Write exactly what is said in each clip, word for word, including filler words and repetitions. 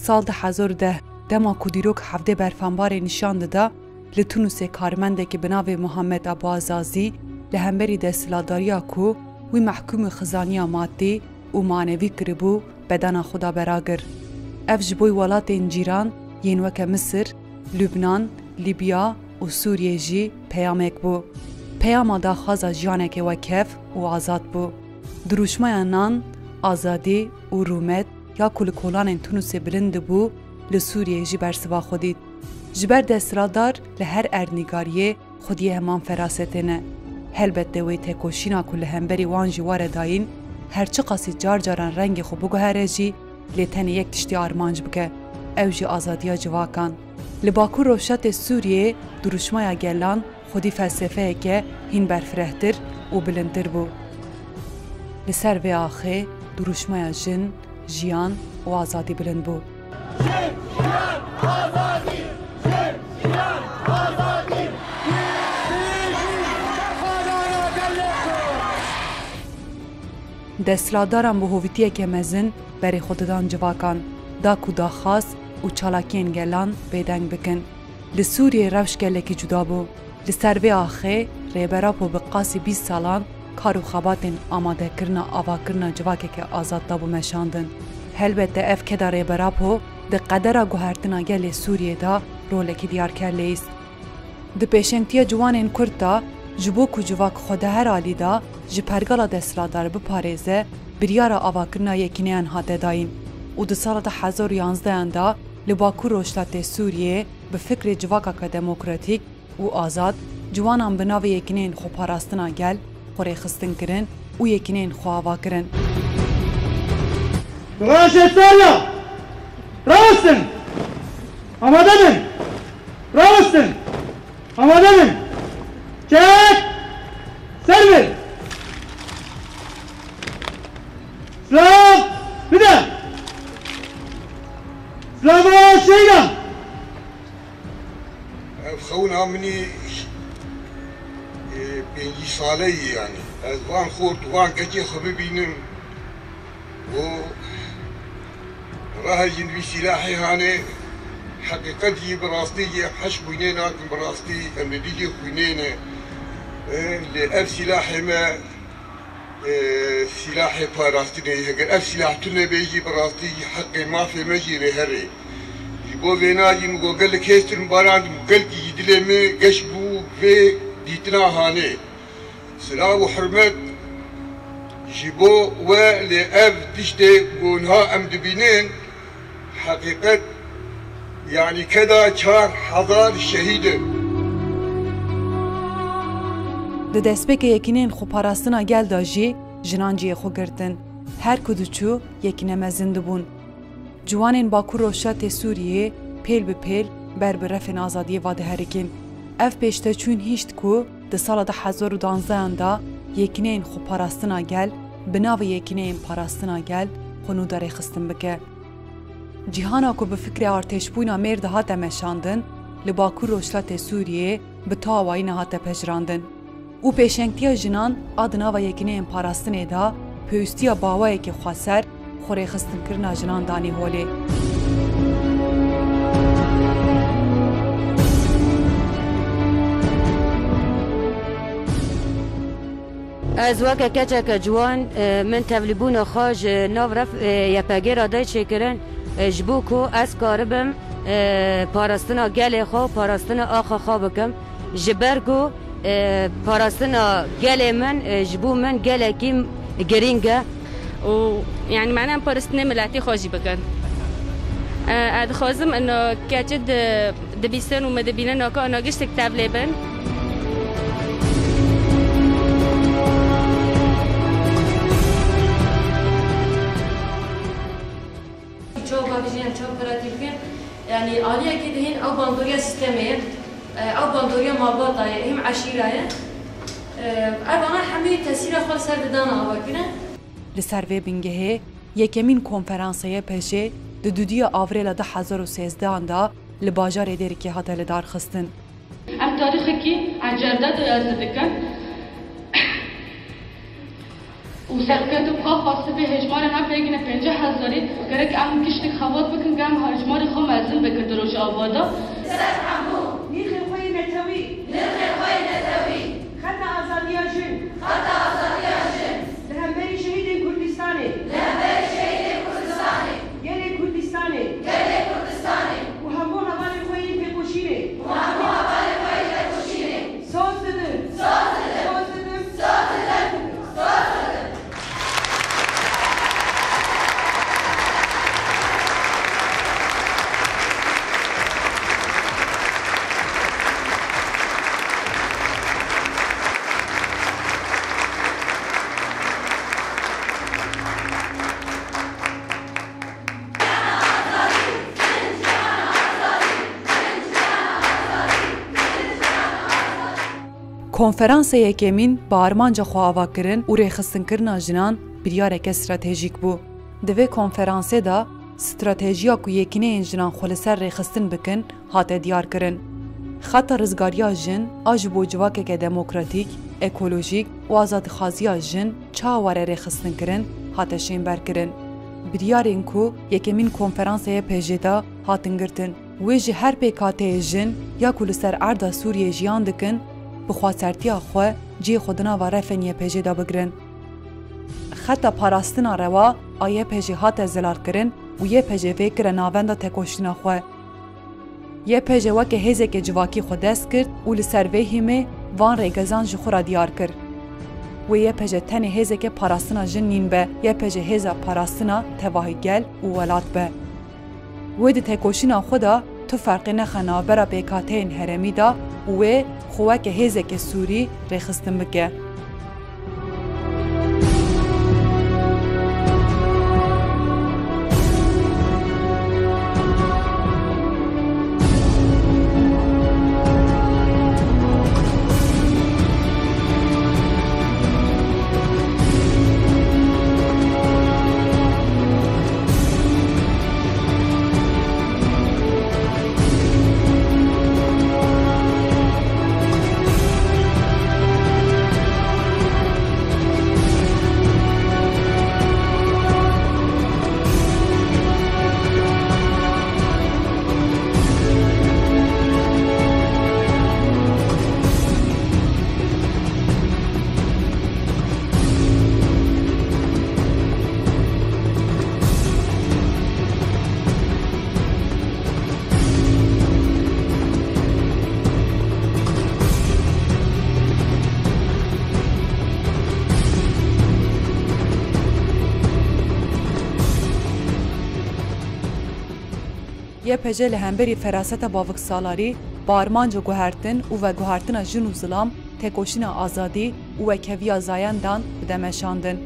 Sal du hezar û deh, dema ku dîrok hevdê berfanbarê nîşan dida, li Tunusê karmendekî bi navê Muhammed Abu Azazî li hemberî desthilatdariya ku wî mehkûmî xizaniya madî û manevî kiribû, bedena xwe da beragir. Ev ji bo welatên cîran yên weke Misir, Lubnan, Libya û Sûriyê jî peyamek bû. Peyama daxwaza jiyaneke wekhev û azad bû. Dirûşmaya nan, azadî û rûmet ya ku li kolanên Tunusê bilind dibû, li Sûriyê jî bersiva xwe dît. Ji ber desthilatdar li her erdnîgariyê xwediyê heman ferasetê ne. Helbet de wê tekoşîna ku li hemberî wan jî were dayîn, her çiqasî car caran rengê xwe biguhere jî, lê tenê yek tiştî armanc bike, ew jî azadiya civakan. Li Bakur Rojhilatê Sûriyê dirûşmaya gelan xwedî felsefeyeke hîn berfirehtir û bilindtir bû. Li ser vê axê dirûşmaya jin, jiyan û azadî bilind bû. Desthilatdaran bi hovîtiyeke mezin berê xwe didan civakan, da ku daxwaz û çalakiyên gelan bêdeng bikin. Li Sûriyê rewş gelekî cuda bû. Li ser vê axê Rêber Apo bi qasî bîst salan kar û xebatên amadekirina avakirina civakeke azad dabû meşandin. Helbet de ev keda Rêber Apo di qedera guhertina gelê Sûriyê de rolekî diyarker leyîst. Di pêşengtiya ciwanên Kurd de, ji bo ku civak xwe di her alî de ji pergala desthilatdar biparêze, biryara avakirina yekîneyan hate dayîn û di sala du hezar û yanzdehan de li Bakur Rojhilatê Sûriyê bi fikrê civakeke demokratîk û azad, ciwanan bi navê Yekîneyên Xweparastina Gel xwe rêxistin kirin û yekîneyên xwe ava kirin. Rojê Serra! Rawestin! Amade bin! Rawestin! Amade bin! Çek! Ser bin! Silav bide! Silava şeyda! Ev xewna min î, e, pêncî sale yî, yanî. Ez van xort û van keçê xwe bibînim û rahejin vî sîlahê hanê, heqîqet jî bi rastî jî em heş xwînê nakin, bi rastî em li dijî xwînê ne. E, lê ev sîlahê me, e, sîlahê parastinê ye. Heger ev sîlah tune bê jî, bi rastî jî heqê mafê me jî lê herê. Ji bo vêna jî min got, gelek hêstir min barandiye, gelkî ji dilê min geş bû vê dîtina hanê. Silav û hurmet ji bo we, lê ev tiştê ku niha em dibînin, heqîqet, yanî keda çar hezar şehîd in. Di destpêkê Yekîneyên Xweparastina Gel de jî jinan cihê xwe girtin. Her ku diçû, yekîne mezin dibûn. Ciwanên Bakur Rojhilatê Sûriyê pêl bi pêl ber bi refên azadiyê ve diherikîn. Ev pêşteçûn hişt ku di sala du hezar û duanzdehan de Yekîneyên Xweparastina Gel bi navê Yekîneyên Parastina Gel xwe nû de rêxistin bike. Cîhana ku bi fikrê artêşbûna mêr dihate meşandin, li Bakur Rojhilatê Sûriyê bi tawayî nehate pejirandin. Û pêşengtiya jinan a di nava Yekîneyên Parastinê de pêwîstiya bi awayekî xweser xwe rêxistinkirina jinan danî holê. Ez weke keçeke ciwan, e, min tevlîbûna xwe ji nav ref, e, Y P G re de çêkirin, e, ji bo ku ez karibim, e, parastina gelê xwe, parastina axa xwe bikim. Ji ber ku, e, parastina gelê min, e, ji bo min gelekî girîng e. Û, yanî, mane em parastinê miletê xwe jî bikin. E, ez dixwazim ino keçi di, dibîsin û min dibînin, naka ino giştik tevlê bin. Çawa bavêjin, çawa pratik bikin? Yanî aliyekê dihên ew bandoriya sîstemê ye, ew bandoriya malbata ye, hêm eşîra ye. Ev ana hemî tesîra xwe li ser didana avakirin. Li ser vê bingehê yekemîn konferansa Y P G di duduya Avrêla du hezar û sêzdehan de li bajarê Dêrikê hate lidarxistin. Em tarîxekî ecerde dikin. Û serkeftin xwe xwestibê hejmarê ne pêgine pêncî hezarî, gerek em giştik xebat bikin, gerek hejmarê xwe mezin bikin di Rojava de. Ser hemû nîxên xwe yê netewî. Nirxên xwe yê netewî. Xeta azadiya jin. Xeta azadiya jin. Li hemberî şehîdên Kurdistanê. Li hemberî şehîdên Kurdistanê. Gelê Kurdistanê. Gelê Kurdistanê. Û hemû hevalên xwe yên têkoşînê. Û hemû hevalên xwe yên têkoşînê. Soz didin. Soz didin. Soz didin. Soz didin. Soz didin. Konferansa yekemîn bi armanca xwe avakirin û rêxistinkirina jinan biryareke stratejîk bû. Di vê konferansê de stratejiya ku yekîneyên jinan xwe li ser rêxistin bikin, hate diyarkirin. Xeta rizgariya jin a ji bo civakeke demokratîk, ekolojîk û azadixwaziya jin çawa were rêxistinkirin, hate şênberkirin. Biryarên ku yekemîn konferansa Y P J de hatin girtin, wê ji her pêkhateyê jin ya ku li ser erda Sûriyê jiyan dikin, bi xwesertiya xwe cihê xwe di nava refên Y P J de bigirin. Xeta parastina rewa a Y P J hate zilalkirin û Y P J vê kire navenda tekoşîna xwe. Y P J weke hêzeke civakî xwe dest girt û li ser vê hîmê van rêgezan ji xwe re diyar kir. Wê Y P J tenê hêzeke parastina jin nîn be, Y P J hêza parastina tevahî gel û welat be. Wê di tekoşîna xwe de tu ferqê nexe navbera pêkhateyên herêmî de û wê xwe weke hêzeke Sûrî rêxistin bike. Y P J li hemberî feraseta baviksalarî bi armanca guhertin û veguhertina jin û zilam, tekoşîna azadî û wekheviya zayendan bide meşandin.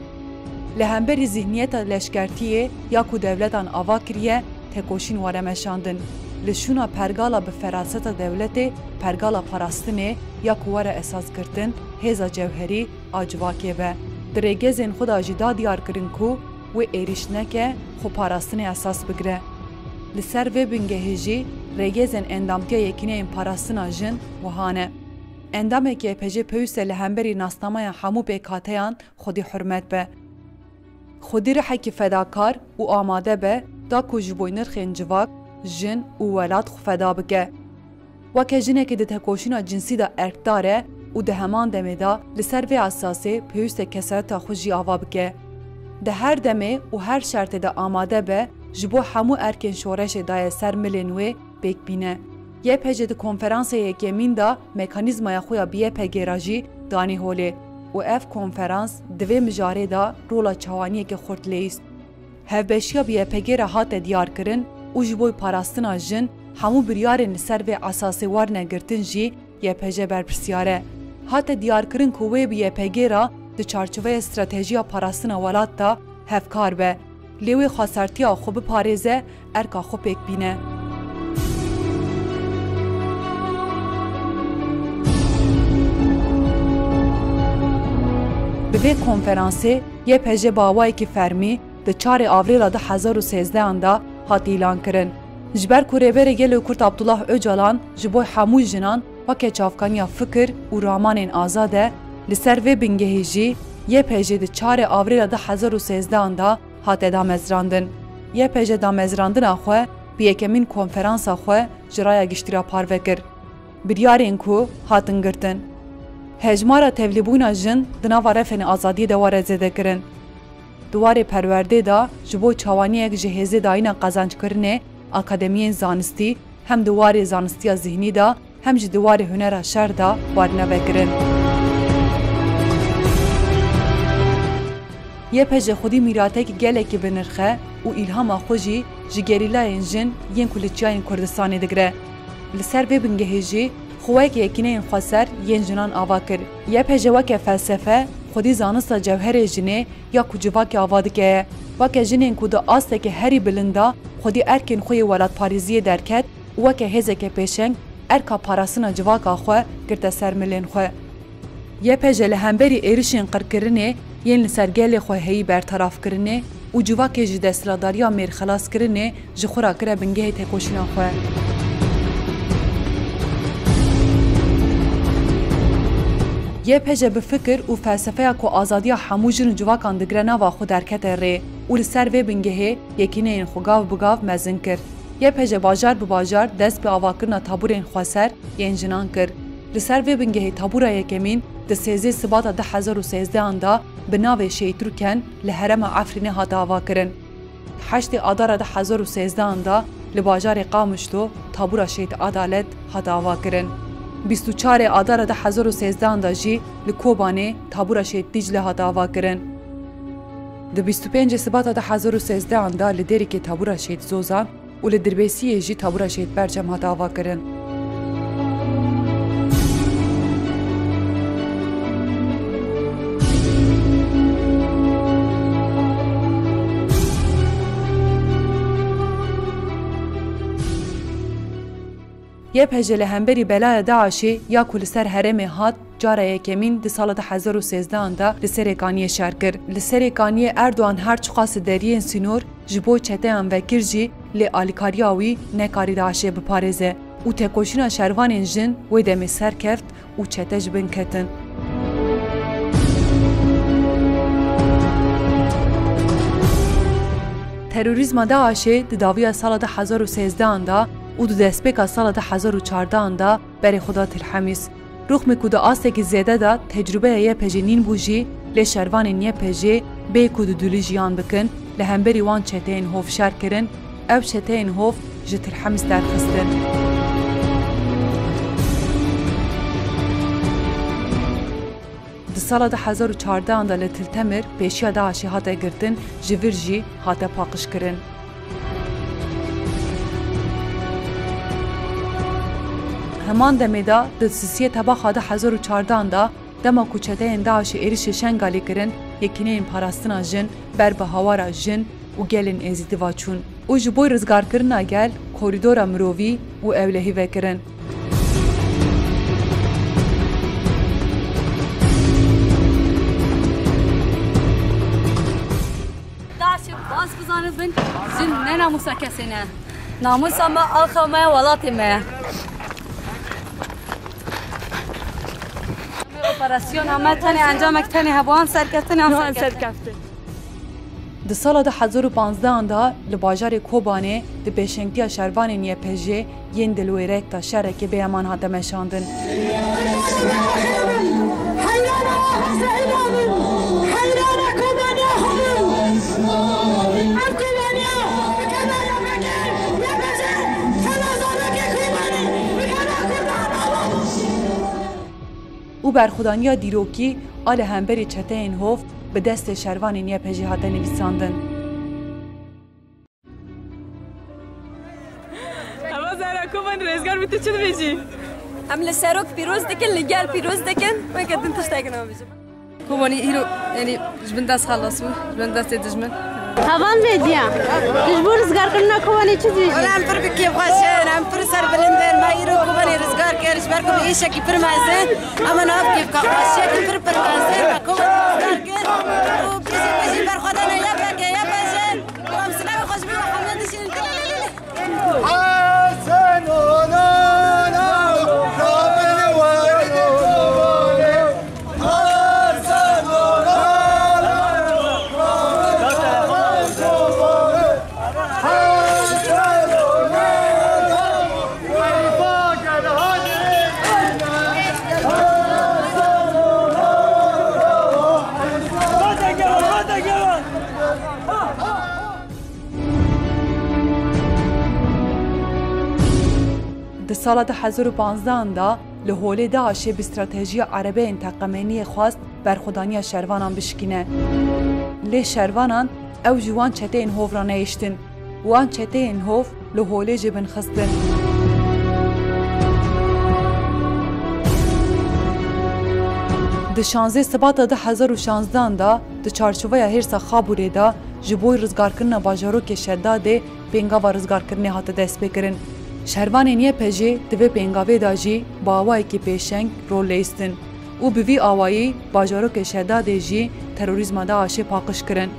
Li hemberî zîhniyeta leşkertiyê ya ku dewletan ava kiriye, tekoşîn were meşandin. Li şûna pergala bi feraseta dewletê, pergala parastinê ya ku were esasgirtin, hêza cewherî a civakê be. Di rêgezên xwe de jî da diyar kirin ku wê êrîş neke, xwe parastinê esas bigire. Li ser vê bingehê jî rêgezên endamtiya Yekîneyên Parastina Jin wiha ne. Endamekî Y P J pêwîst e li hemberî nasnameya hemû pêkhateyan xwedî hurmet be. Xwedî rihekî fedakar û amade be da ku ji bo nirxên civak, jin û welat xwe feda bike. Weke jinekê di tekoşîna cinsî de erkdar e û di heman demê de li ser vê esasê pêwîst e kesayeta xwe jî ava bike. Di her demê û her şertê de amade be ji bo hemû erkên şoreşê daye ser milên wê pêk bîne. Y P J di konferansê yekemîn de mekanîzmaya xwe ya bi Y P G re jî danî holê û ev konferans di vê mijarê de rola çawaniyeke xurt leyîst. Hevbeşiya bi Y P G re hate diyar kirin û ji bo parastina jin hemû biryarên li ser vê esasê werne girtin jî Y P J berpirsyar e. Hate diyar kirin ku wê bi Y P G re di çarçoveya stratejiya parastina welat de hevkar be. Lê wê xwesertiya xwe biparêze, erka xwe pêk bîne. Bi vê konferansê Y P J bi awayekî fermî di çarê Avrêla du hezar û sêzdehan de hat îlankirin. Ji ber ku Rêberê Gelê Kurd Abdullah Ocalan ji bo hemû jinan weke çavkaniya fikir û ramanên azad e, li ser vê bingehê jî Y P J di çarê Avrêla du hezar û sêzdehan de hate damezrandin. Y P J damezrandina xwe bi yekemîn konferansa xwe ji raya giştî re parve kir. Biryarên ku hatin girtin. Hejmara tevlîbûna jin di nava refên azadiyê de were zêdekirin. Di warê perwerdê de ji bo çawaniyek ji hêzê dayîna qezenckirinê akademiyên zanistî hem di warê zanistiya zihnî de hem jî di warê hunera şer de warine vekirin. Y P J xwedî mîratekî gelekî bi nirx e û îlhama xwe jî ji gerîlayên jin yên ku li çiyayên Kurdistanê digire. Li ser vê bingehê jî xwe weke yekîneyên xweser yên jinan ava kir. Y P J weke felsefe xwedî zanista cewherê jinê ya ku civakê ava dike ye. Weke jinên ku di astekî herî bilind de xwedî erkên xwe yê welatparêziyê derket û weke hêzeke pêşeng erka parastina civaka xwe girte ser milên xwe. Y P J li hemberî êrişên qirkirinê yên li ser gelê xwe heyî bertarafkirinê û civakê ji desthilatdariya mêrxelaskirinê ji xwe re kire bingehê têkoşîna xwe. Y P J bi fikir û felsefeya ku azadiya hemû jin û civakan digire nava xwe derkete rê û li ser vê bingehê yekîneyên xwe gav bi gav mezin kir. Y P J bajar bi bajar dest bi avakirina taburên xweser yên jinan kir. Li ser vê bingehê tabûra yekemîn di sêzdeh Sibata du hezar û sêzdehan de bi navê Şehîd Rûken li herêma Efrînê hate avakirin. Heştê Adara du hezar û sêzdehan de li bajarê Qamişlo tabûra Şehîd Adalet hate avakirin. Bîst û çarê Adara du hezar û sêzdehan de jî li Kobanê tabûra Şehîd Dîcle hate avakirin. Di bîst û pêncê Sibata du hezar û sêzdehan de li Dêrikê tabûra Şehîd Zozan û li Dirbêsiyê jî tabûra Şehîd Bercem hate avakirin. Y P J li hemberî belaya DAIŞê ya ku li ser herêmê hat, cara yekemîn di sala du hezar û sêzdehan de li Serê Kaniyê şer kir. Li Serê Kaniyê Erdogan her çiqas li deriyên sînor ji bo çeteyan vekir jî lê alîkariya wî nekarî DAIŞê biparêze û têkoşîna şervanên jin wê demê serkeft û çete ji bin ketin. Terorîzma DAIŞê di dawiya sala du hezar û sêzdehan de û di destpêka sala du hezar û çardehan de berê xwe da Til Hemîs. Rûxmê ku di astekî zêde de tecrûbeya Y P J'ê nîn bû jî, lê şervanên Y P J'ê bê ku di dûlî jiyan bikin, li hemberî wan çeteyên hov şer kirin, ev çeteyên hov ji Til Hemîs derxistin. Di sala du hezar û çardehan de li Til Temir pêşiya DAIŞê hate girtin, ji vir jî hate paqijkirin. Heman demê de di sisiyê Tebaxa du hezar û çardehan de, dema ku çeteyên DAIŞê êrişê Şengalê kirin, yekîneyên parastina jin ber bi hawara jin û gelên Êzidî va çûn û ji bo rizgarkirina gel korîdora mirovî û ewlehî vekirin. DAIŞê bas bizanibin, jin ne namûsa kesê ne. Namûsa me, axa me, welatê me ye. Operasyona me tenê encamek tenê hebû, an serkeftin, an serkeftin. Di sala du hezar û panzdehan de li bajarê Kobanê di pêşengtiya şervanên Y P J'ê yên dilwêrek de şerekê bêheman hate meşandin. Heyrana Hüseyin abim, heyrana Kobaniya xwedin. Ev Kobaniya, bi kena Y P G, Y P G, kena zarokê Kobanê, bi kena Kurdan ava. û berxwedaniya dîrokî a li hemberî çeteyên hov bi destê şervanên Y P J'ê hate nivîsandin. Eva Zehra Koban, rêzgar bi tu çi dibêjî? Em li serok pîroz dikin, li gel pîroz dikin. Weke din tiştek nabêjim. Kobanî îro, yanî ji bin dest xelas bû, ji bin destê dijmin. Heval Medya, tu ji bo rizgarkirina Kobanê çi dibêjî? Wele em pir bi kêfxweş in, em pir serbilind in. Me îro Kobanê rizgar kir, ji ber ku bi êşekî pir mezin, em nav kêfka xweşiyekî pir pir mezin, me Kobanê rizgar kir. Û bijî bijî berxwedana Y P G, Y P J'in. Û em silavê xwe ji bo hemû dişînin. Sala du hezar û panzdehan de li holê DAIŞê bi stratejiya erebeyên teqemeniyê xwest berxwedaniya şervanan bişikîne. Lê şervanan ew ji wan çeteyên hov re nehiştin. Wan çeteyên hov li holê jê binxistin. Di şanzdeh Sibata du hezar û şanzdehan de di çarçoveya hêrsa Xabûrê de ji bo rizgarkirina bajarokê Şedadê pêngava rizgarkirinê hate destpêkirin. Şervanên Y P G di vê pêngavê de jî bi awayekî pêşeng rol leyistin û bi vî awayî bajarokê Şedadê jî terorîzma DAIŞê paqij kirin.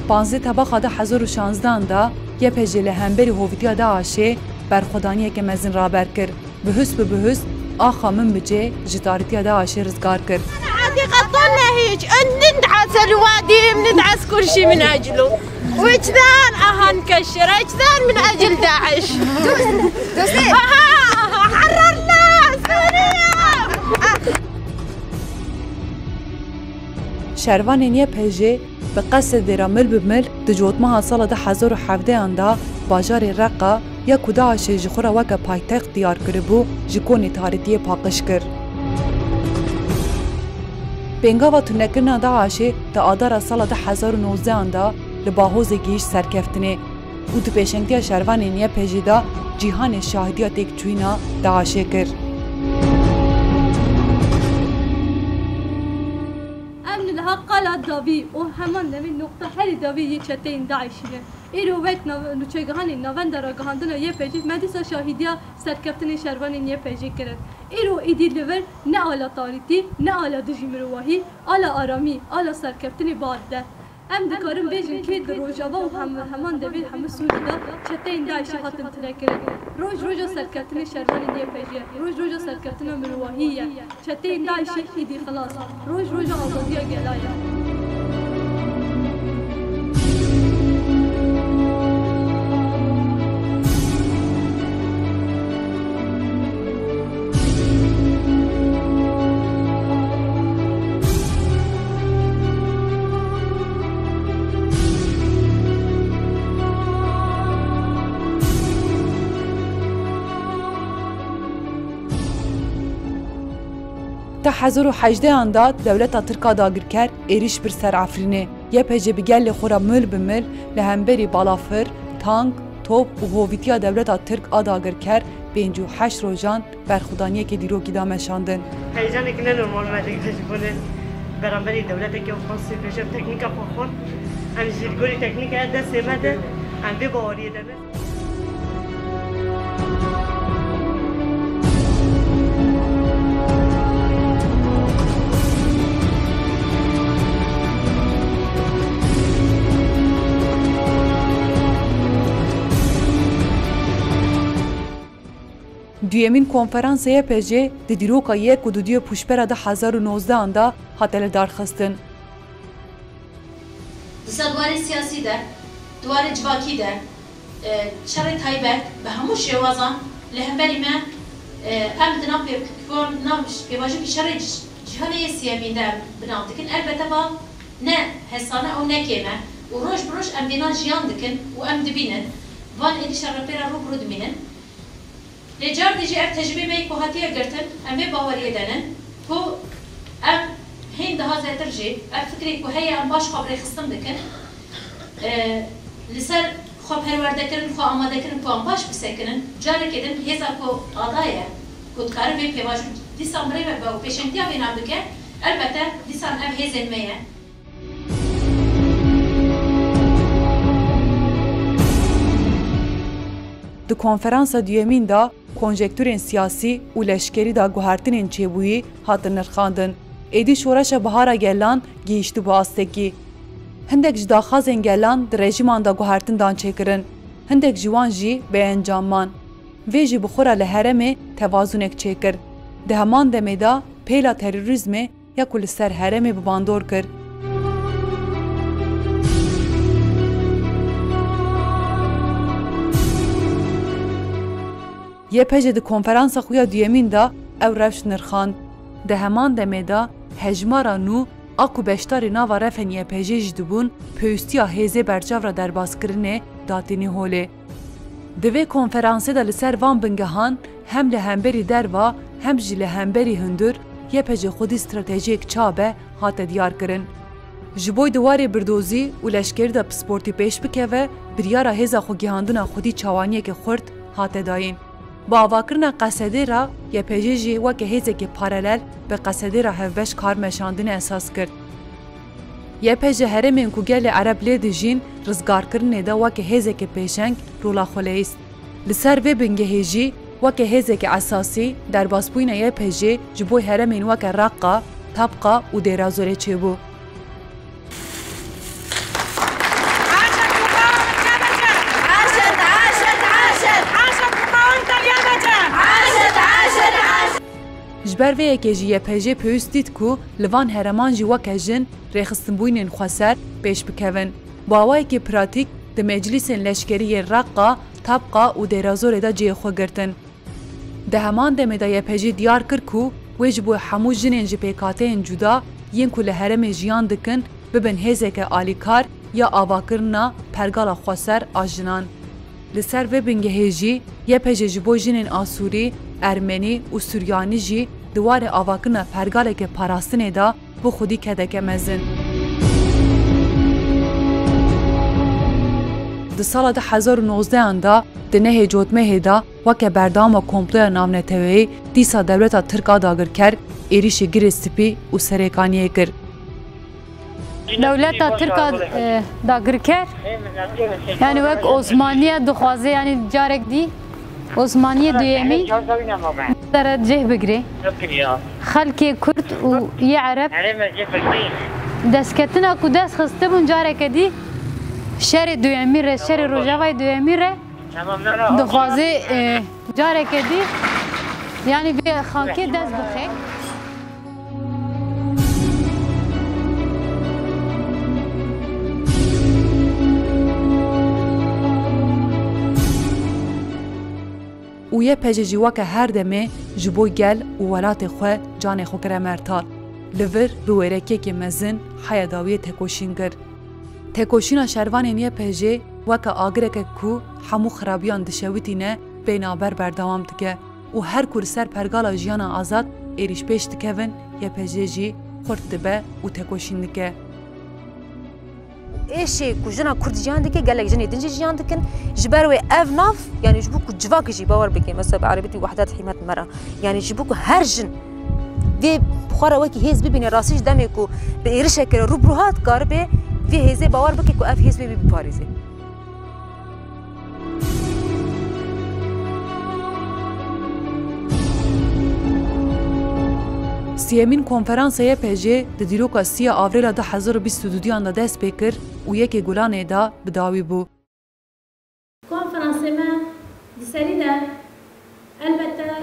Panzdeh Tebaxa du hezar û şanzdehan de Y P G li hemberî hovîtiya DAIŞê berxwedaniyeke mezin raber kir. Bihus bi bihus, axa Minbicê ji tarîtiya DAIŞê rizgar kir. عادي قطعنا هيك، أن ندعس الوادي، ندعس كل شيء من أجله. وجدان أهان كشر، وجدان من أجل داعش. دوستي. أها، أها، حررنا سوريا. Şervanên Y P G bi qesedê re mil bi mil di cotmeha sala du hezar û hevdehan de bajarê Reqa ya ku DAIŞê ji xwe re weke paytext diyar kiribû, ji konê tarîtiyê paqij kir. Pêngava tunekirina DAIŞê di adara sala du hezar û nozdehan de li Bahozê gihîşt serkeftinê û di pêşengtiya şervanên Y P G de cîhanê şahidiya têkçûyîna DAIŞê kir. Em li niha qala dawî û heman demê noqta herî dawî yê çeteyên DAIŞê ne. Îro wek nav-, nûçegihanên Navenda Ragihandina Y P G me dîsa şahîdiya serkeftinên şervanên Y P G kirin. Îro êdî li vir ne ala tarîtî, ne ala dijî mirovahî, ala aramî, ala serkeftinê bi dide. Em dikarin bêjin kê di Rojava û hem-, heman demê hemû Sûrî de çeteyên DAIŞê hatin tunekirin. Roj roja serkeftinê şervanên Y P G ye. Roj roja serkeftina mirovahî ye. Çeteyên DAIŞê êdî xilas. Roj roja azadiya gela ye. Di hezar û hejdehan de dewleta Tirk a dagirker êrîş bir ser Efrînê. Y P G bi gelê xwe re mil bi mil li hemberî balafir, tank, top û hovîtiya dewleta Tirk a dagirker pêncî û heşt rojan berxwedaniyeke dîrokî da meşandin. Heyecanekî ne normal me digire ji bo ne beramberî dewletekî ofensîf bêje teknîka xwe xurt. Em jî li gorî teknîkaya destê me de em vê baweriyê de ne. Duyemîn konferansa Y P G di dîroka yek û duduyê pûşbera du hezar û nozdehan de hate lidarxistin. Di ser di warê siyasî de, di warê civakî de, e, şerê taybet bi hemû şêwazan li hemberî me, e, em di nav pê-, pê-, nav pêvajoyekî şerê cî-, cîhanê yê siyemîn de em bi nav dikin. Elbete va ne hesane û ne kêm e û roj bi roj em vêna jiyan dikin û em dibînin. Van êdî şerê pê re rû bi rû dimînin. Lê cardî jî ev tecrûbê me yê ku hatiye girtin, em vê baweriyê de nin ku em hîn daha zêtir jî ev fikrê ku heye em baş xwe bi rêxistin dikin, e, li ser xwe perwerdekirin, xwe amadekirin ku em baş bisekinin. Carekê din hêza ku ada ye, ku dikare vê pêvajoyê dîsan bi rê ve be û pêşengtiya vênan bike, elbete dîsan ev hêzên me ye. Di konferansa duyemîn de konjektûrên siyasî û leşkerî de guhertinên çêbûyî hatin nirxandin. Êdî şoreşa bihara gelan gihîştibû astekî. Hindek ji daxwazên gelan di rejîman de guhertin dan çêkirin. Hindek ji wan jî bêencam man. Vê jî bi xwe re li herêmê tevazûnek çêkir. Di heman demê de pêla terorîzmê ya ku li ser herêmê bi bandor kir. Y P G di konferansa xwe ya duyemîn de ew rewş nirxand. Di heman demê de hejmara nû a ku beşdarî nava refên Y P G jî dibûn, pêwîstiya hêzê berçav re derbaskirinê datînî holê. Di vê konferansê de li ser van bingehan hem li hemberî derva hem jî li hemberî hundir Y P G xwedî stratejiyek ça be hate diyar kirin. Ji bo di warê birdozî û leşkerî de pisportî pêş bikeve, biryara hêza xwegihandina xwedî çawaniyeke xurt hate dayîn. Bi avakirina Qesedê re Y P G jî weke hêzeke paralel bi Qesedê re hevbeş kar meşandinê esas girt. Y P G herêmên ku gelê Ereb lê dijîn rizgarkirinê de weke hêzeke pêşeng rola xwe leyîst. Li ser vê bingehê jî weke hêzeke esasî derbasbûyîna Y P G ji bo herêmên weke Reqqa, Tabqa û Dêrazorê çêbû. Ji ber vê yekê jî Y P G pêwîst dît ku li van herêman jî weke jin rêxistinbûyînên xweser pêş bikevin. Bi awayekî pratîk di meclîsên leşkerî yên Reqqa, Tabqa û Dêrazorê de cihê xwe girtin. Di heman demê de Y P G diyar kir ku wê ji bo hemû jinên ji pêkhateyên cuda yên ku li herêmê jiyan dikin, bibin hêzeke alîkar ya avakirina pergala xweser a jinan. Li ser vê bingehê jî Y P G ji bo jinên Asûrî, Ermenî û Suryanî jî di warê avakirina pergaleke parastinê de bi xwedî kedeke mezin. Di sala du hezar û nozdehan de di nehê Cotmehê de weke berdewama komploya navneteweyî dîsa dewleta Tirk a dagirker êrîşê Girê Spî û Serêkaniyê kir. Dewleta Tirk a, e, dagirker, yani wek Osmaniye dixwaze, yani carek dî Osmaniye duyemîn sere cih bigre. Xelkê Kurd û yê Ereb destketina ku dest xistibûn careke dî şerê duyemî re, şerê Rojavayê duyemî re dixwaze, e, careke dî, yani vê xakê dest bixe. Û Y P G jî weke her demê ji bo gel û welatê xwe canê xwe kire mertal. Li vir bi wêrekiyekê mezin heya dawiyê tekoşîn kir. Tekoşîna şervanên Y P G weke agireke ku hemû xirabiyan dişewitîne, bê navber berdewam dike û her ku li ser pergala jiyana azad êrîş pêş dikevin, Y P G jî xurt dibe û tekoşîn dike. Êşê ku jina Kurd jiyan dike, gelek jinê din jî jiyan dikin. Ji ber wê ev nav, yani ji bo ku civakê jî bawer bike, mesela bi erebî dibê wehdet hîmet me re. Yani ji bo ku her jin vê xwe re wekî hêz bibîne, rastî ji demê ku bi êrişekê re rû bi rû hat, karibe vê hêzê bawer bike ku ev hêz wê bê biparêze. Siyemîn konferansa Y P G di dîroka sî ya Avrêla du hezar û bîst û duduyan de dest pê kir û yekê Gulanê de bi dawî bû. Konferansê me di serî de elbette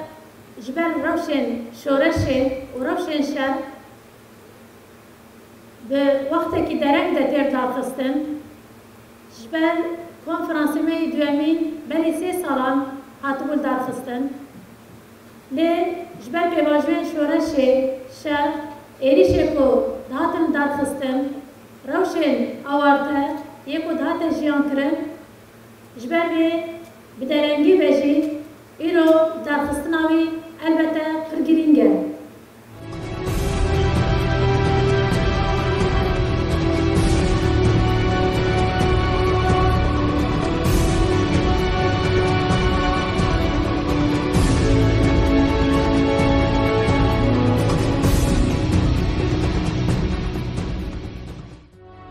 ji ber rewşên şoreşê û rewşên şer bi wextekî dereng de têr darxistin. Ji ber konferansê me yê duyemîn berî sê salan hatibû lidarxistin. Lê ji ber pêvajoyên şoreşê, şer, êrîşê ku dihatin lidarxistin, rewşên awarte yê ku dihate jiyankirin, ji ber vê bi derengî ve jî îro lidarxistina wî elbette pir girîng e.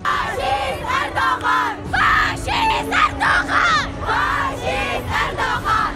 Faşîst Erdogan! Faşîst Erdogan! Faşîst Erdogan!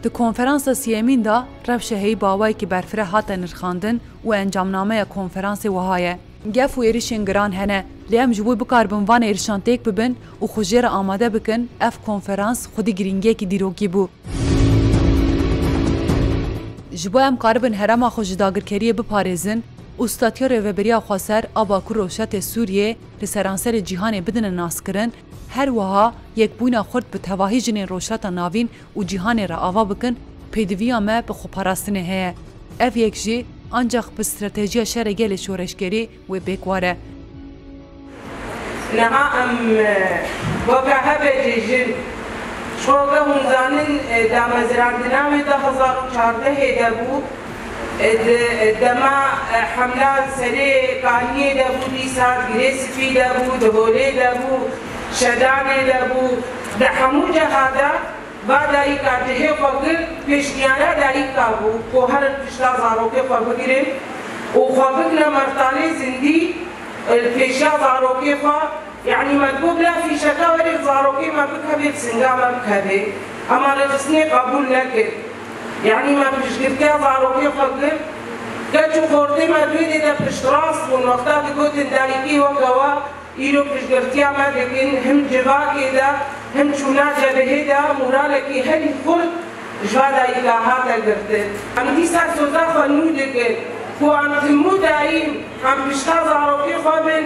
Di konferansa siyemîn de rewşa heyî bi awayekî berfireh hate nirxandin û encamnameya konferansê wiha ye. Gef û êrişên giran hene, lê em ji bo bikaribin van êrişan têk bibin û xwe jê re amade bikin, ev konferans xwedî girîngiyekî dîrokî bû. Ji bo em karibin herêma xwe ji dagirkeriyê biparêzin û statûya Rêveberiya Xweser a Bakur Rojhilatê Sûriyê li seranserê cîhanê bidine naskirin, her wiha yekbûna xurt bi tevahî jinên Rojhilata Navîn û cîhanê re ava bikin, pêdiviya me bi xweparastinê heye. Ev yek jî ancax bi stratejiya şerê gelê şoreşgerî wê pêk were. Niha em, e, weke H B C jin, ji xwe ke hûn zanin, e, damezrandina wê du hezar û çardehê de bû, e, di, e, dema, e, hemla serê Kaniyê de bû, dîsa Girê Spî de bû, di Holê de bû, Şedanê de bû, di hemû ceha de va dayika cihê xwe girt, pêşniyara dayika bû ku herin pişta zarokê xwe bigirin û xwe bigine mertalê zindî, e, pêşiya zarokê xwe. Yanî me digot bila fîşeka were zarokê me bikeve, bi singa me bikeve. Ema rêxistinê qebûl nekir. Yanî me piştgirtiya zarokê xwe girt. Keç û xortê me di wê dê de piştrast bûn. Wexta digotin dayikê weke we, îro piştgirtiya me dikin, him civakê de, him çûna cebehê de moralekî herî xurt ji va dayika hate girtin. Em dîsa soza xwe nû dikin ku em hemû dayîn em pişta zarokê xwe bin,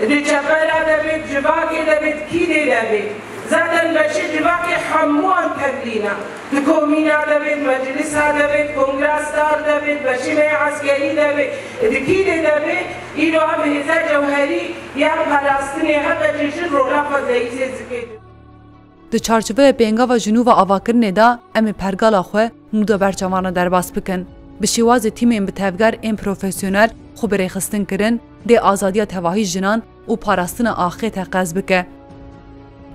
di çepera de bê, di civakê de bê, di kîdê de bê. Zaten beşê civakê hemû em tevlî ne. Di komîna de bê, di meclisa de bê, di kongra star de bê, di beşê me yê eskerî de bê, di kîdê de bê, îro ev hêza cewherî ya parastinê hebe cejin rola xwe zeyîzê zikê. Di çarçoveya pêngava ji nû ve avakirinê de em ê pergala xwe nû de berçavan re derbas bikin. Bi şêwazê tîmên bi tevger ên profesyonel xwe bi rêxistin kirin, dê azadiya tevahî jinan û parastina axê teqez bike.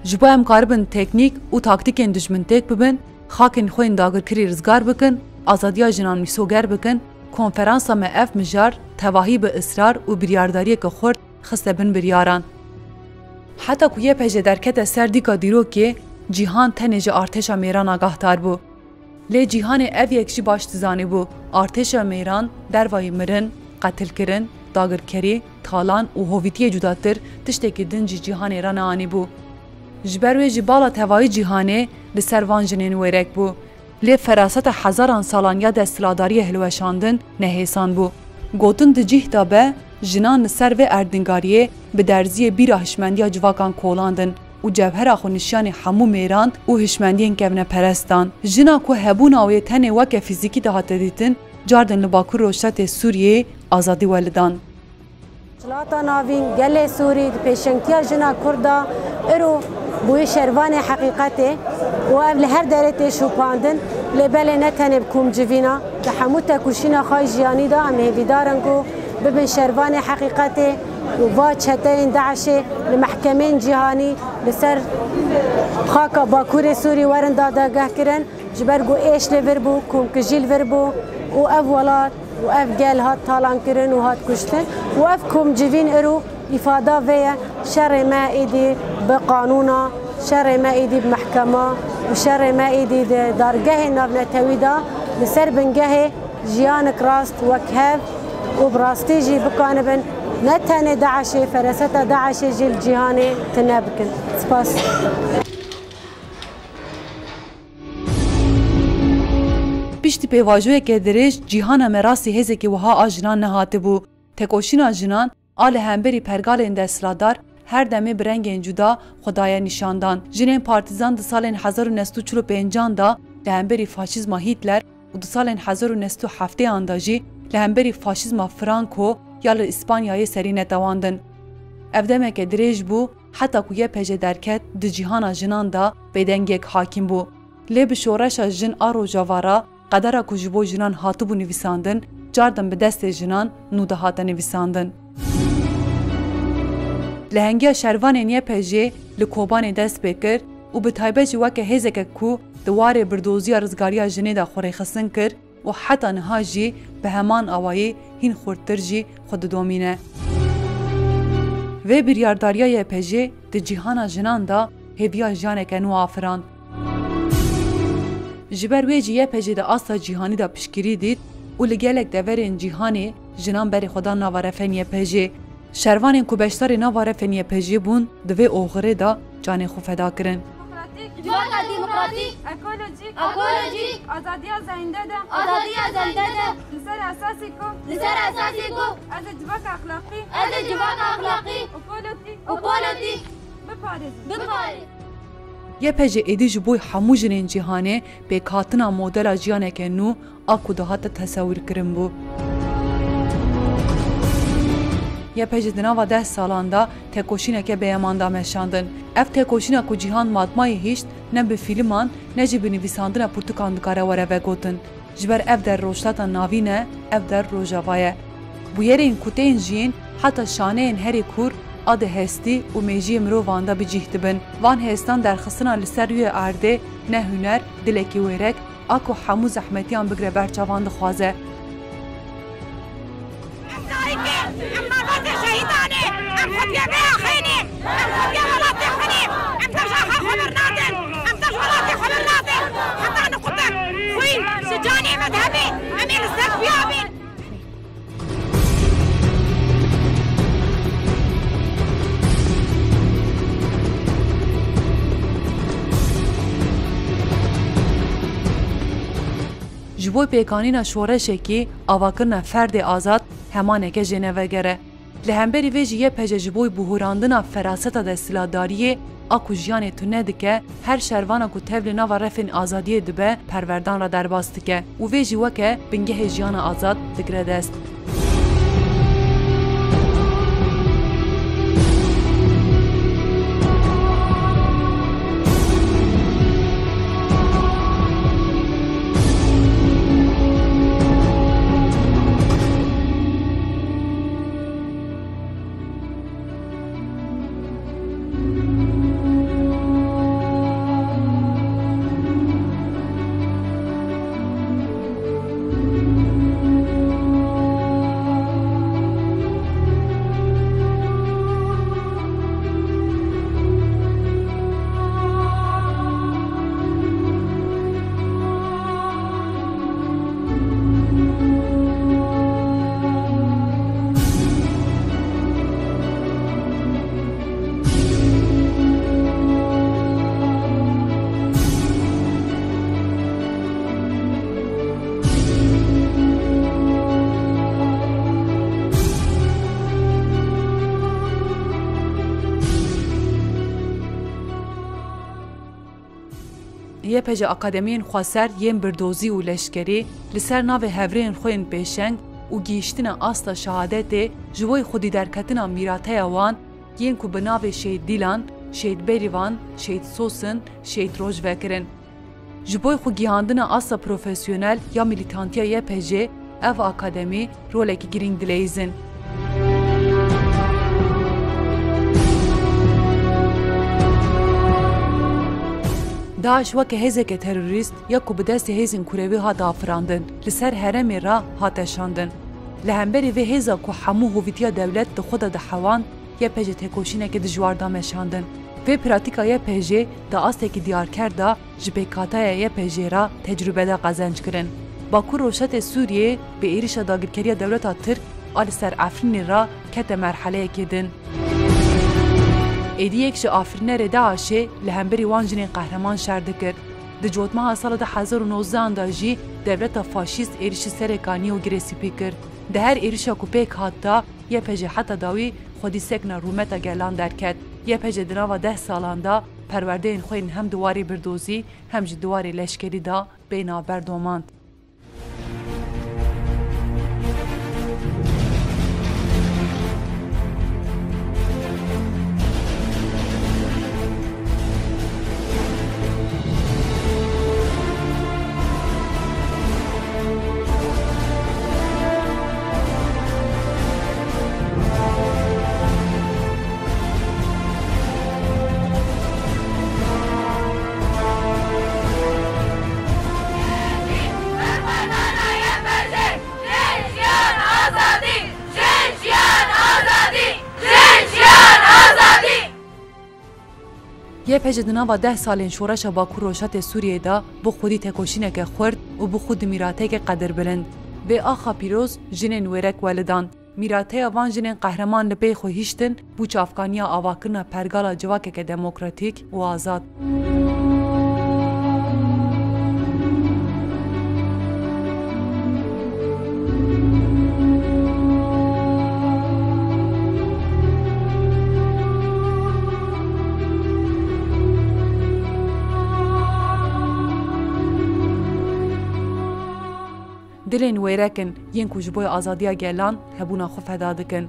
Ji bo em karibin teknîk û taktîkên dijmin têk bibin, xakên xwe yên dagirkirî rizgar bikin, azadiya jinan mîsoger bikin, konferansa me ev mijar tevahî bi israr û biryardariyeke xurt xiste bin biryaran. Heta ku Y P J derkete ser dîka dîrokê, cîhan tenê ji artêşa mêran agahdar bû. Lê cîhanê ev yek jî baş dizanîbû, artêşa mêran dervayî mirin, qetilkirin, dagirkerî, talan û hovîtiyê cudatir tiştekî din ji cîhanê re neanîbû. Ji ber wê jî bala tevayî cîhanê li ser van jinên wêrek bû. Lê feraseta hezaran salan ya desthilatdariyê hilweşandin nehêsan bû. Gotin di cih de be, jinan li ser vê erdnîgariyê bi derziyê bîra hişmendiya civakan kolandin û cewhera xwe nişiyanê hemû mêran û hişmendiyên kevneperest dan. Jina ku hebûna wê tenê weke fîzîkî dihate dîtin, cardin li Bakur Rojhilatê Sûriyeyê azadî welidan. Rojhilata Navîn, gelê Sûrî di pêşengtiya jina Kurd de îro bûye şervanê heqîqetê û ev li her derê tê şopandin, lê belê ne tenê bi komcivîna, di hemû tekoşîna xwe yê jiyanî de em hêvîdar in ku bibin şervanê heqîqetê û va çeteyên DAIŞê li mehkemeyên cîhanî li ser xaka Bakurê Sûrî werin dadegehkirin, ji ber ku êş li vir bû, komkujî li vir bû û ev welat û ev gel hat talankirin û hat kuştin û ev komcivîn îro îfada vê ye, şerê me êdî bi qanûna, şerê me êdî bi mehkema û şerê me êdî di dargehê navnetewî de li ser bingehê jiyanek rast wek hev û bi rastî jî bikanibin ne tenê DAIŞê, feraseta DAIŞê jî li cîhanê tune bikin. Spas. Piştî pêvajoyeke dirêj cîhana me rastî hêzekî wiha a jinan nehatibû. Tekoşîna jinan a li hemberî pergalên desthilatdar her demê bi rengên cuda xwe daye nîşandan. Jinên partîzan di salên hezar û neh sed û çil û pêncan de li hemberî faşîzma Hîtler û di salên hezar û neh sed û heftêyan de jî li hemberî faşîzma Franco ya li Îspanyayê serî netewandin. Ev demeke dirêj bû, heta ku Y P J derket, di cîhana jinan de bêdengiyek hakîm bû. Lê bi şoreşa jin a Rojava re, qedera ku ji bo jinan hatibû nivîsandin, cardin bi destê jinan nû dihate nivîsandin. Lehengiya şervanên Y P J li Kobanê dest pê kir û bi taybet jî weke hêzeke ku di warê birdoziya rizgariya jinê de xwe rêxistin kir, û heta niha jî bi heman awayî hîn xurttir jî xwe didomîne. Vê biryardariya Y P J di cîhana jinan de hêviya jiyaneke nû afirand. Ji ber wê jî Y P J di asta cîhanî de piştgirî dît û li gelek deverên cîhanê jinan berê xwe dan nava refên Y P J. Şervanên ku beşdarê nava refên Y P J bûn, di vê oxirê de canê xwe feda kirin. Demokratîk, civaka demokratîk, ekolojîk, ekolojîk, azadiya zeyndede, azadiya zeyndede, li ser esasê ku, li ser esasê ku, ez ê civaka exlaqî, ez ê civaka exlaqî, û politik, û politik, biparêzim, biparêzim. Y P J êdî ji bo hemû jinên cîhanê pêkhatina modela jiyaneke nû a ku dihate tesewirkirin bû. Y P J di nava deh salan de tekoşîneke bêheman da meşandin. Ev tekoşîna ku cîhan matmayê hişt, ne bi fîliman, ne jî bi nivîsandina pirtûkan dikare were vegotin. Ji ber ev der Rojhilata Navîn e, ev der Rojava ye. Bûyerên ku tên jiyîn heta şaneyên herî kûr a di hestî û mêjiyê mirovan de bi cih dibin. Van hestan derxistina li ser rûyê erdê ne huner, dilekî wêrek a ku hemû zehmetiyan bigre ber çavan dixwaze. Em dayik in, em malbatê şehîdan in, em xwediyê vê axê ne, em xwediyê welatê xwe ne, em dev ji axa xwe bernadin, em dev ji welatê xwe bernadin, heta niqute xwîn, ji canê me dihevê, em ê li ser xuya bin. Ji bo pêkanîna şoreşekî, avakirina ferdê azad hemaneke jênevegere. Li hemberî vê jî Y P J ji bo bihurandina feraseta desthilatdariyê a ku jiyanê tune dike, her şervana ku tevlî nava refên azadiyê dibe, perwerdan re derbas dike û vê jî weke bingehê jiyana azad digire dest. Y P J akademiyên xweser yên birdozî û leşkerî li ser navê hevrêyên xwe yên pêşeng û gihîştina asta şehadetê ji bo xwedî derketina mîrateya wan yên ku bi navê Şehîd Dîlan, Şehîd Berîvan, Şehîd Sosin, Şehîd Roj vekirin. Ji bo xwe gihandina asta profesyonel ya milîtantiya Y P J, ev akademî rolekî girîng dileyîzin. DAIŞ weke hêzeke terorîst ya ku bi destê hêzên kurewî hat afirandin, li ser herêmê re hate şandin. Li hemberî vê hêza ku hemû hovîtiya dewlet di xwe de dihewand, Y P J tekoşîneke dijwar da meşandin. Vê pratîka Y P J di astekî diyarker de ji pêkhataya Y P J re tecrûbe da qezenc kirin. Bakur Rojhilatê Sûriyê bi êrişa dagirkeriya dewleta Tirk a li ser Efrînê re kete merheleyekê din. Êdî yek ji afirînerê DAIŞê li hemberî wan jinên qehreman şer dikir. Di cotmeha sala du hezar û nozdehan de jî dewleta faşîst êrişî Serêkaniyê û Girê Spî kir. Di her êrişa ku pêk hat de, Y P J heta dawî xwedî sekna rûmeta gelan derket. Y P J di nava deh salan de perwerdeyên xwe yên hem di warê birdozî hem jî di warê leşkerî de bê navber domand. Y P G di nava deh salên şoreşa Bakur Rojhatê Sûriyê de bi xwedî tekoşîneke xurt û bi xwe di mîrateyeke qedirbilind. Vê axa pîroz jinên wêrek welidan. Mîrateya van jinên qehreman li pey xwe hiştin, bû çavkaniya avakirina pergala civakeke demokratîk û azad. Dilên wêrek in yên ku ji bo azadiya gelan hebûna xwe feda dikin.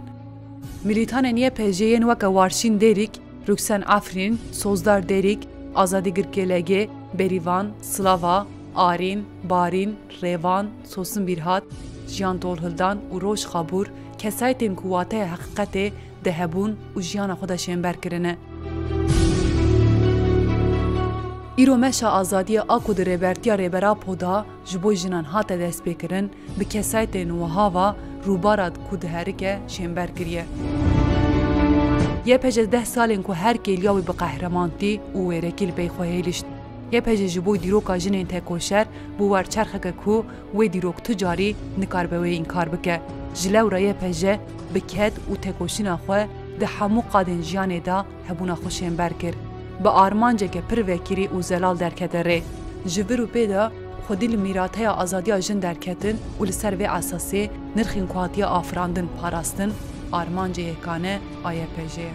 Milîtanên Y P G yên weke Warşîn Dêrîk, Ruksen Afrîn, Sozdar Dêrîk, Azadî Girkêlegê, Berîvan, Slava, Arîn, Barîn, Rêvan, Sosin Bîrhat, Jiyan Tolhildan û Roj Xabûr kesayetên ku wateya heqîqetê di hebûn û jiyana xwe de şênber kirine. Îro meşa azadiyê a ku di rêbertiya Rêber Apo de ji bo jinan hate destpêkirin, bi kesayetên wiha ve rûbara ku diherike şênber kiriye. Y P G deh salên ku her kêliya wî bi qehremantî û wêrekî li pey xwe hêlişt. Y P G ji bo dîroka jinên tekoşer bû werçerxeke ku wê dîrok tu carî nikaribe wê înkar bike. Ji lewra Y P G bi ked û tekoşîna xwe di hemû qadên jiyanê de hebûna xwe şênber kir. Bi armanceke pir vekirî û zelal derkete rê. Ji vir û pê de xwedî li mîrateya azadiya jin derketin û li ser vê esasê nirxên ku hatiye afirandin parastin, armancê yekane a Y P G ye.